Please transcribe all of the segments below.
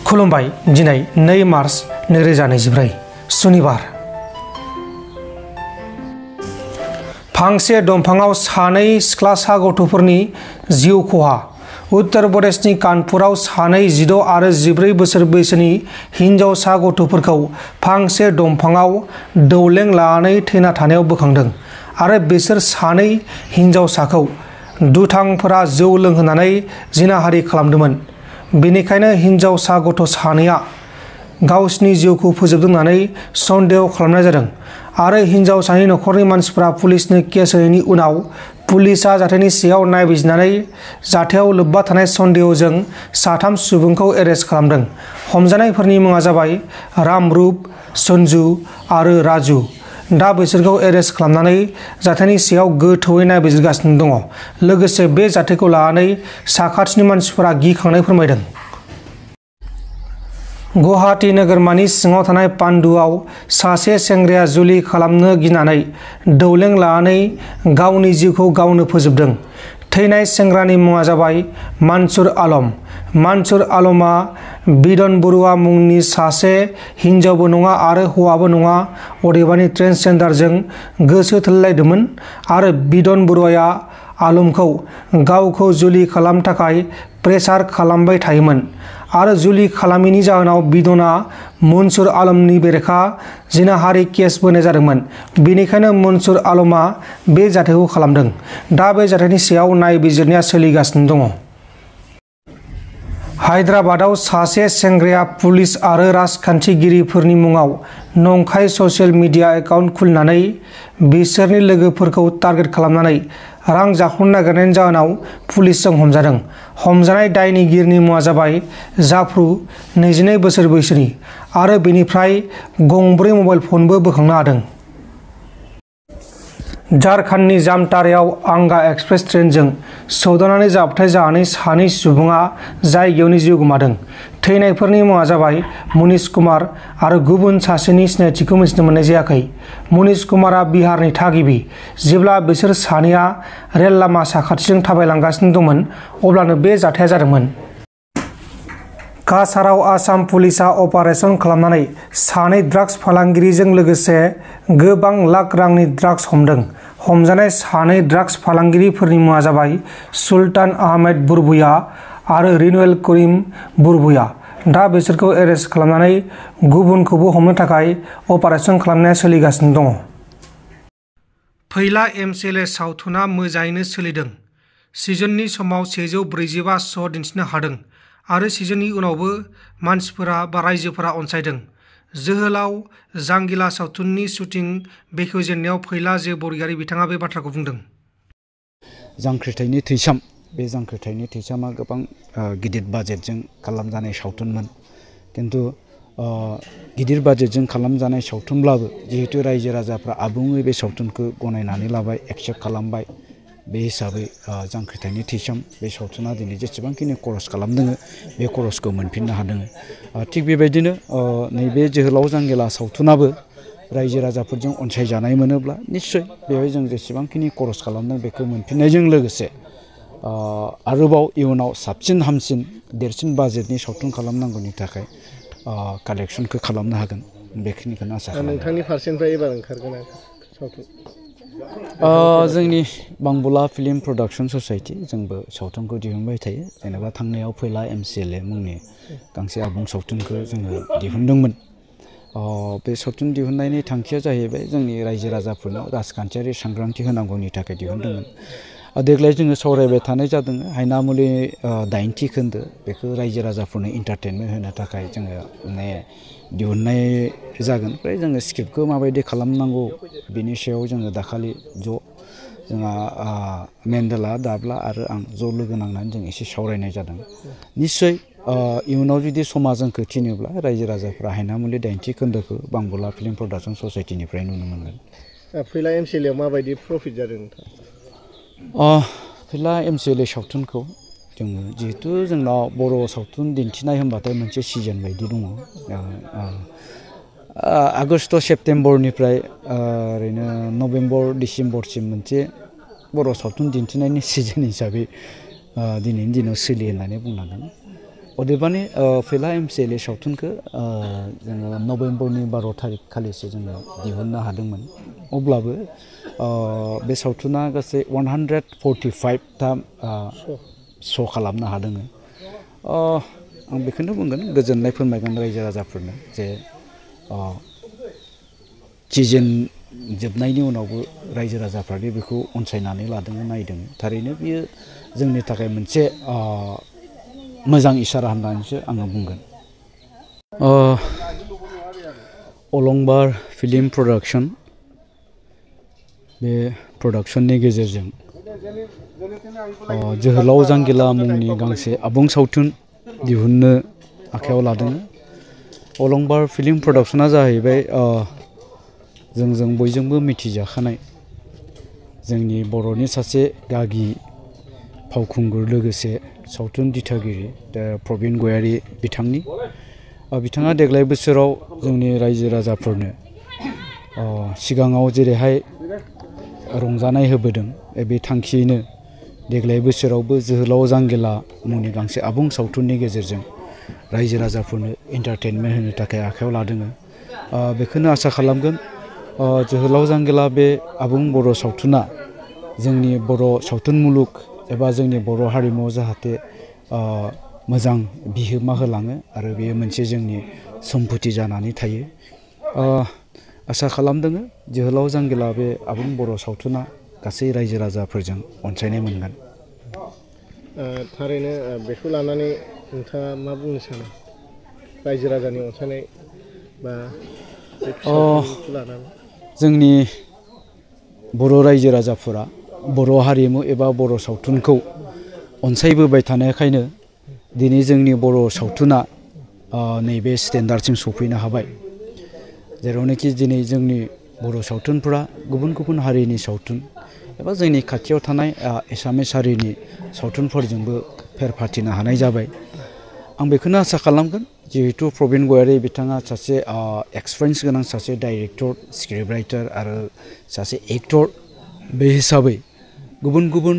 खुलुमबाय दिनै 2 मार्च 2024 सुनिबार फांसे दंफाङाव सानै सिख्लासा गथ'फोरनि जिउ खहा उत्तर प्रदेशनि कानपुराव सानै 16 आरो 14 बोसोर बैसोनि हिनजावसा गथ'फोरखौ फांसे दंफाङाव दौलें लानानै थैना थानायाव बोखांदों आरो बिसोर सानै हिनजावसाखौ दुथांफोरा जौ लोंहोनानै जिनाहारि खालामदोंमोन। बेनिखायनो हिनजावसा गथ' सानैया गावसिनि जिउखौ फोजोबदों होननानै सन्देह खालामनाय जादों आरो हिनजावसानि नखरनि मानसिफोरा पुलिसनो केस होनायनि उनाव पुलिसआ जाथायनि सायाव नायबिजिरनानै जाथायाव लोब्बा थानाय सन्देहजों 3 सुबुंखौ एरेस्ट खालामदों। हमजानायफोरनि मुङा जाबाय रामरुप, सन्जु आरो राजु। दा बिसोरखौ एरेस्ट खालामनानै जाथायनि सायाव गोथौयै नायबिजिरगासिनो दङ। लोगोसे बे जाथायखौ लानानै साखाथिनि मानसिफोरा गिखांनाय फोरमायदों। गुवाहाटी नोगोरमानि सिङाव थानाय पान्डुआव सासे सेंग्राया जुलि खालामनो गिनानै दौलें लानानै गावनि जिउखौ गावनो फोजोबदों। थैनाय सेंग्रानि मुङा जाबाय मानसुर आलम। मानसुर आलमा बिदन बरुवा मुंनि सासे हिनजावबो नङा आरो हौवाबो नङा, अदेबानि ट्रेन्सजेन्डारजों गोसो थोलायदोंमोन आरो बिदन बरुवाया आलमखौ गावखौ जुलि खालामनो थाखाय प्रेसार खालामबाय थायोमोन आरो जुलि खालामैनि जाहोनाव बिदनआ मनसुर आलमनि बेरेखा जिनाहारि केस बोनाय जादोंमोन। बेनिखायनो मनसुर आलमा बे जाथायखौ खालामदों। दा बे जाथायनि सायाव नायबिजिरनाया सोलिगासिनो दङ। हायद्राबादाव सासे सेंग्राया पुलिस आरो राजखान्थिगिरिफोरनि मुङाव नंखाय ससियेल मिडिया एकाउन्ट खुलिनानै बिसोरनि लोगोफोरखौ टार्गेट खालामनानै रां जाख्ल'नो नागिरनायनि जाहोनाव पुलिसजों हमजादों। हमजानाय दायनिगिरिनि मुङा जाबाय जाफ्रु, 22 बोसोर बैसोनि आरो बेनिफ्राय गंब्रै मबाइल फनबो बोखांनो हादों। झारखन्डनि जामतारायाव आंगा एक्सप्रेस ट्रेनजों सौदावनानै जाब्रबथाय जानानै सानै सुबुङा जायगायावनो जिउ गोमादों। थैनायफोरनि मुङा जाबाय मनीष कुमार आरो गुबुन सासेनि सिनायथिखौ मिथिनो मोननाय जायाखै। मनीष कुमारा बिहारनि थागिबि। जेब्ला बिसोर सानैया रेल लामा साखाथिजों थाबायलांगासिनो दंमोन अब्लानो बे जाथाया जादोंमोन। काछाराव आसाम पुलिसआ अपारेसन खालामनानै सानै ड्राग्स फालांगिरिजों लोगोसे गोबां लाख रांनि ड्राग्स हमदों। हमजानाय सानै ड्राग्स फालांगिरिफोरनि मुङा जाबाय सुल्तान आहमेद बुरबुया आरो रिनुएल करिम बुरबुया। दा बिसोरखौ एरेस्ट खालामनानै गुबुनखौबो हमनो थाखाय अपारेसन खालामनाया सोलिगासिनो दङ। फैला एमसिएलए सावथुना मोजाङैनो सोलिदों। सिजननि समाव 145 श' दिन्थिनो हादों आरो सिजननि उनावबो मानसिफोरा रायजोफोरा अनसायदों। जोहोलाव जांगिला सावथुननि शुटिं बेखेवजेननायाव फैला जे बरगयारी बिथाङा बे बाथ्राखौ बुंदों। जांख्रिथायनि थैसाम, बे जांख्रिथायनि थैसामा गोबां गिदिर बाजेटजों खालामजानाय सावथुनमोन। किन्तु गिदिर बाजेटजों खालामजानाय सावथुनब्लाबो जिहेतु रायजो राजाफ्रा आबुङै बे सावथुनखौ गनायनानै लाबाय, एक्सेप्ट खालामबाय, बे हिसाबै जांख्रिथायनि थैसाम बे सावथुना दिनै जेसेबांखिनि खरस खालामदों बे खरसखौ मोनफिननो हादों। थिग बेबायदिनो नैबे जोहोलाव जांगिला सावथुनाबो रायजो राजाफोरजों अनसायजानाय मोनोब्ला निस्सय बेवहाय जों जेसेबांखिनि खरस खालामदों बेखौ मोनफिननायजों लोगोसे आरोबाव इयुनाव साबसिन हामसिन देरसिन बाजेटनि सावथुन खालामनांगौनि थाखाय कालेक्सनखौ खालामनो हागोन, बेखिनिखौनो आसा खालामो। नोंथांनि फारसेनिफ्राय एबार ओंखारगोन सावथुन? जोंनि बांबुला फिल्म प्रडाक्सन ससाइटि जोंबो सावथुनखौ दिहुनबाय थायो। जेनेबा थांनायाव फैला एमसिएलए मुंनि गांसे आबुं सावथुनखौ जोङो दिहुनदोंमोन। बे सावथुन दिहुननायनि थांखिया जाहैबाय जोंनि रायजो राजाफोरनो राजखान्थियारि सांग्रांथि होनांगौनि थाखाय दिहुनदोंमोन। देग्लाय जोङो सावरायबाय थानाय जादों हायनामुलि 9थि खोन्दो, बेखौ रायजो राजाफोरनो इन्टारटेनमेन्ट होनो थाखाय जोङो माने दिहुननाय जागोन। ओमफ्राय जोङो स्क्रिप्टखौ माबायदि खालामनांगौ बिनि सायाव जोङो दाखालि जोंहा मेन्देला, दाब्ला आरो आं ज' लोगो नांनानै जों एसे सावरायनाय जादों। निस्सय इयुनाव जुदि समा जोंखौ थिनोब्ला रायजो राजाफ्रा हायनामुलि 9थि खोन्दोखौ बांबुला फिल्म प्रडाक्सन ससाइटिनिफ्राय नुनो मोनगोन। फैला एमसिएलएआव माबायदि प्रफिट जादों नोंथां? फैला एमसिएलए सावथुनखौ जोङो जिहेतु जोंनाव बर' सावथुन दिन्थिनाय होनबाथाय मोनसे सिजन बायदि दङ। आगष्ट सेप्तेम्बरनिफ्राय ओरैनो नभेम्बर डिसेम्बरसिम मोनसे बर' सावथुन दिन्थिनायनि सिजन हिसाबै दिनैनि दिनाव सोलियो होननानै बुंनांगोन। अदेबानि फैला MCLA सावथुनखौ जोङो नभेम्बरनि 12 थारिख खालिसो जोङो दिहुननो हादोंमोन। अब्लाबो बे सावथुना गासै 145 था श' खालामनो हादों। आं बेखौनो बुंगोन, गोजोननाय फोरमायगोन रायजो राजाफोरनो जे सिजन जोबनायनि उनावबो रायजो राजाफ्रादि बेखौ अनसायनानै लादों, नायदों। थारैनो बियो जोंनि थाखाय मोनसे मोजां इसारा होननानैसो आङो बुंगोन। अलंबार फिल्म प्रडाक्शन, बे प्रडाक्शननि गेजेरजों जोहोलाव जांगिला मुंनि गांसे आबुं सावथुन दिहुननो आखायाव लादों। अलंबार फिल्म प्रडाक्शना जाहैबाय जों बयजोंबो मिथिजाखानाय जोंनि बर'नि सासे गागि फावखुंगुर लोगोसे सावथुन दिथागिरि प्रबिन गयारी बिथांनि। बिथाङा देग्लाय बोसोराव जोंनि रायजो राजाफोरनो सिगाङाव जेरैहाय रंजानाय होबोदों, बे थांखियैनो देग्लाय बोसोरावबो जोहोलाव जांगिला मुंनि गांसे आबुं सावथुननि गेजेरजों रायजो राजाफोरनो एन्टारटेनमेन्ट होनो थाखाय आखायाव लादों। बेखौनो आसा खालामगोन जोहोलाव जांगिला बे आबुं बर' सावथुना जोंनि बर' सावथुन मुलुग एबा जोंनि बर' हारिमुआव जाहाथे मोजां बिहोमा होलाङो आरो बेयो मोनसे जोंनि सम्पति जानानै थायो। आसा खालामदों जोहोलाव जांगिला बे आबुं बर' सावथुना गासै रायजो राजाफोरजों अनसायनाय मोनगोन। थारैनो बेखौ लानानै नोंथाङा मा बुंनो सानो? रायजो राजानि अनसायनाय बा बे सावथुनखौ लानानै जोंनि बर' रायजो राजाफोरा बर' हारिमु एबा बर' सावथुनखौ अनसायबोबाय थानायखायनो दिनै जोंनि बर' सावथुना नैबे स्टेन्डार्डसिम सफैनो हाबाय, जेरावनाखि दिनै जोंनि बर' सावथुनफोरा गुबुन गुबुन हारिनि सावथुन एबा जोंनि खाथियाव थानाय एसामिस हारिनि सावथुनफोरजोंबो फेर फाथिनो हानाय जाबाय। आं बेखौनो आसा खालामगोन, जिहेतु प्रबिन गयारी बिथाङा सासे एक्सपिरियेन्स गोनां सासे डाइरेक्टर, स्क्रिप्ट राइटार आरो सासे एक्टर, बे हिसाबै गुबुन गुबुन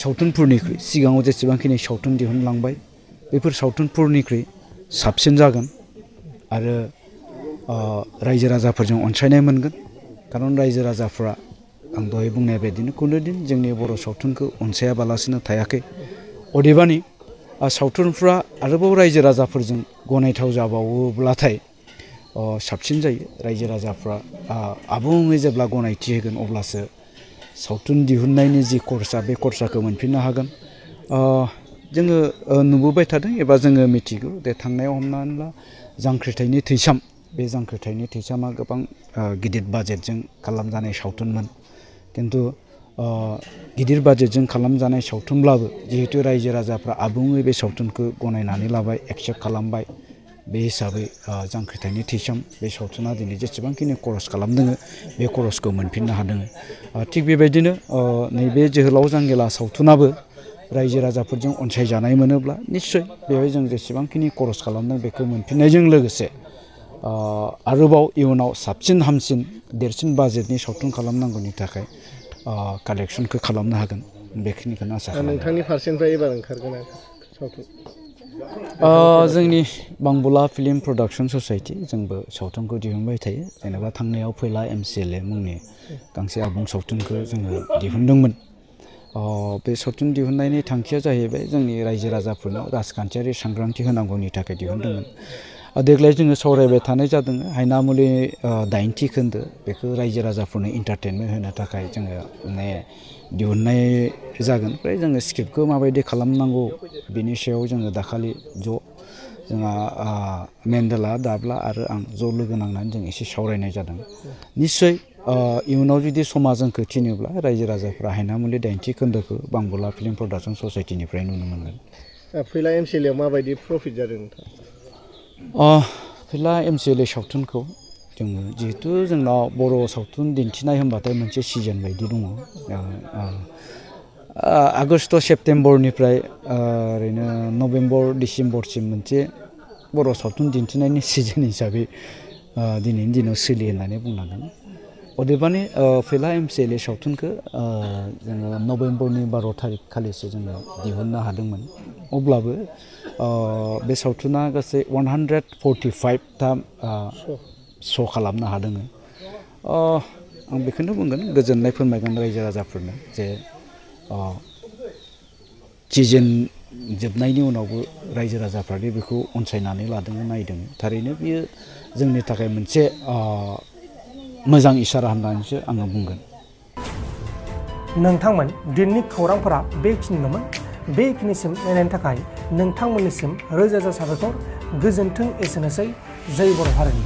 सावथुनफोरनिख्रुइ सिगाङाव जेसेबांखिनि सावथुन दिहुनलांबाय बेफोर सावथुनफोरनिख्रुइ साबसिन जागोन आरो रायजो राजाफोरजों अनसायनाय मोनगोन। खारन रायजो राजाफ्रा आं दहाय बुंनाय बायदिनो खुनुदिन जोंनि बर' सावथुनखौ अनसायाबालासिनो थायाखै। अदेबानि सावथुनफ्रा आरोबाव रायजो राजाफोरजों गनायथाव जाबावोब्लाथाय साबसिन जायो। रायजो राजाफ्रा आबुङै जेब्ला गनायथि होगोन अब्लासो सावथुन दिहुननायनि जि खरसा बे खरसाखौ मोनफिननो हागोन। जोङो नुबोबाय थादों एबा जोङो मिथिगौ जे थांनायाव हमनानै ला जांख्रिथायनि थैसाम, बे जांख्रिथायनि थैसामा गोबां गिदिर बाजेटजों खालामजानाय सावथुनमोन। खिन्थु गिदिर बाजेटजों खालामजानाय सावथुनब्लाबो जिहेतु रायजो राजाफ्रा आबुङै बे सावथुनखौ गनायनानै लाबाय, एक्सेप्ट खालामबाय, बे हिसाबै जांख्रिथायनि थैसाम बे सावथुना दिनै जेसेबांखिनि खरस खालामदों बे खरसखौ मोनफिननो हादों। थिग बेबायदिनो नैबे जोहोलाव जांगिला सावथुनाबो रायजो राजाफोरजों अनसायजानाय मोनोब्ला निस्सय बेवहाय जों जेसेबांखिनि खरस खालामदों बेखौ मोनफिननायजों लोगोसे आरोबाव इयुनाव साबसिन हामसिन देरसिन बाजेटनि सावथुन खालामनांगौनि थाखाय कालेक्सनखौ खालामनो हागोन, बेखिनिखौनो आसा खालामो। नोंथांनि फारसेनिफ्राय एबार ओंखारगोन सावथुन? जोंनि बांबुला फिल्म प्रडाक्शन ससाइटि, जोंबो सावथुनखौ दिहुनबाय थायो। जेनेबा थांनायाव फैला MCLA मुंनि गांसे आबुं सावथुनखौ जोङो दिहुनदोंमोन। बे सावथुन दिहुननायनि थांखिया जाहैबाय जोंनि रायजो राजाफोरनाव राजखान्थियारि सांग्रांथि होनांगौनि थाखाय दिहुनदोंमोन। देग्लाय जोङो सावरायबाय थानाय जादों हायनामुलि 80 खोन्दो, बेखौ रायजो राजाफोरनो एन्टारटेनमेन्ट होनो थाखाय जोङो माने दिहुननाय जागोन। ओमफ्राय जोङो स्क्रिप्टखौ माबायदि खालामनांगौ बिनि सायाव जोङो दाखालि जोंहा मेन्देला, दाब्ला आरो आं ज' लोगो नांनानै जों एसे सावरायनाय जादों। निस्सय इयुनाव जुदि समा जोंखौ थिनोब्ला रायजो राजाफ्रा हायनामुलि 80 खोन्दोखौ बांबुला फिल्म प्रडाक्शन ससाइटिनिफ्राय नुनो मोनगोन। फैला MCLA माबायदि प्रफिट जादों नोंथां? फैला MCLA सावथुनखौ जोङो जिहेतु जोंनाव बर' सावथुन दिन्थिनाय होनबाथाय मोनसे सिजन बायदि दङ। आगष्ट सेप्तेम्बरनिफ्राय ओरैनो नभेम्बर डिसेम्बरसिम मोनसे बर' सावथुन दिन्थिनायनि सिजन हिसाबै दिनैनि दिनाव सोलियो होननानै बुंनांगोन। अदेबानि फैला MCLA सावथुनखौ जोङो नभेम्बरनि 12 थारिख खालिसो जोङो दिहुननो हादोंमोन। अब्लाबो बे सावथुना गासै 145 श' खालामनो हादों आं बेखौनो बुंगोन गोजोननाय फोरमायगोन रायजो राजाफोरनो जे सिजोन जोबनायनि उनावबो रायजो राजाफ्रादि बेखौ अनसायनानै लादों नायदों थारैनो बियो जोंनि थाखाय मोनसे मोजां इसारा होननानैसो आङो बुंगोन नोंथांमोन दिननि खौरांफोरा बेखिनिल'मोन बेखिनिसिम नायनायनि थाखाय नोंथांमोननिसिम रोजा रोजा साबायखर गोजोन्थों एसेनोसै जै बर' हारिनि